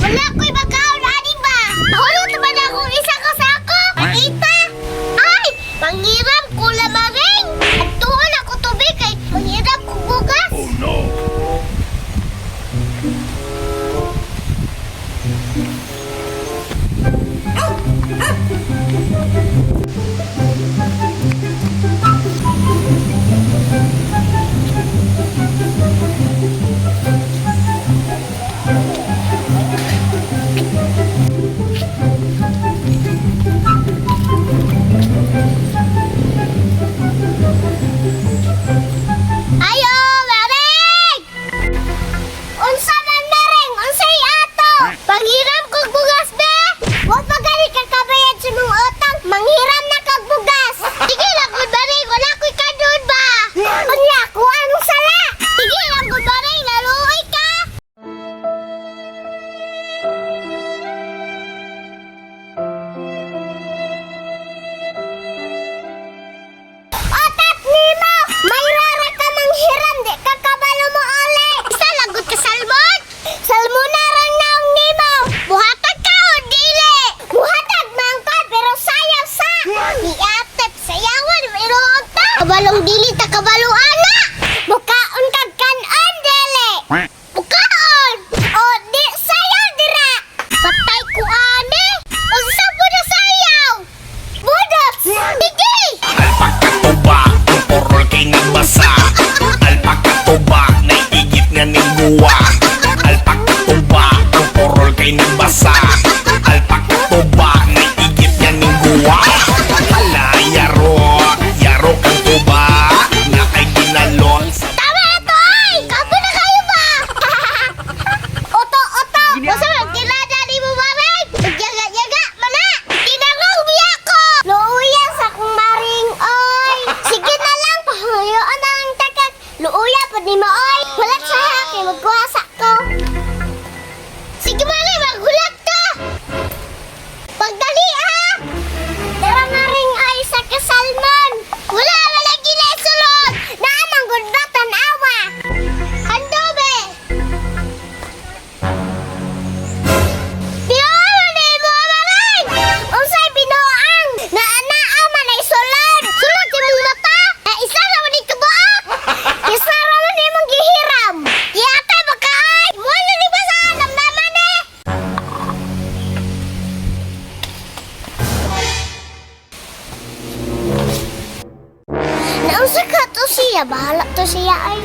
Wala ko'y makaon ani ba? Hulot man akong isa ka sako. Ita. Ay, manghiram ko lamaring. At tuon ako tubig kay manghiram ko bugas. Oh no! Ayo, maring! Unsa man maring? Unsay ato? Panghiram kog bugas be? Wa pa gani ka kabayad sa mong utang, manghiram na kag bugas. Sige lang gud maring, wala ko'y kadun ba? Unya ko anong sala? Sige lang gud maring, naluoy ka. Otat nimo! May rara ka manghiram, di ka kabalo mo ole! Isa lagot ka salmon? Salmona rang naong nimo! Buhatag ka o dili! Buhatag man ka, pero sayaw sa! Niatep, sayawan, mayroon ta! Kabalong dili ta kabalo ana! Mukaon kag kanon dili! Mukaon! O di sayaw dira! Patay ko ani! Unsa po na sayaw? Budot! Sige! Alpakatuba, ang porol kay nagbasa. Alpakatuba, naiigit nga ning guwa. Alpakatuba, ang porol kay nagbasa. Alpakatuba, naiigit nga ning guwa. Hala, yaro, yaro kang tuba. Na ay ginalon sa Tama na to ay! Kapo na kayo ba? Oto, oto! Basta magtilada ni mo maring! Yaga-yaga, mana! Tinangong biya ko! Luuya sa kong maring, oy! Sige na lang, pahuyuan na ang takak! Luuya po ni mo, oy! Hulat sa haki, magkuha sa ko! Sige maring, maghulat ka! Pagdali ha! Tara maring ay sa kasalmon! Wala, wala sulod! Naamang gudba, tanawa! Ando be! Binuang ni mo maring! Unsay binuang? Naa man ay sulod! Sulod si mong mata! Na isa ra man ni kabuok! Isa ra man imong gihiram! Yata baka ay! Wala ni ba sa namnaman eh! Naunsa ka to siya? Bahala to siya ay.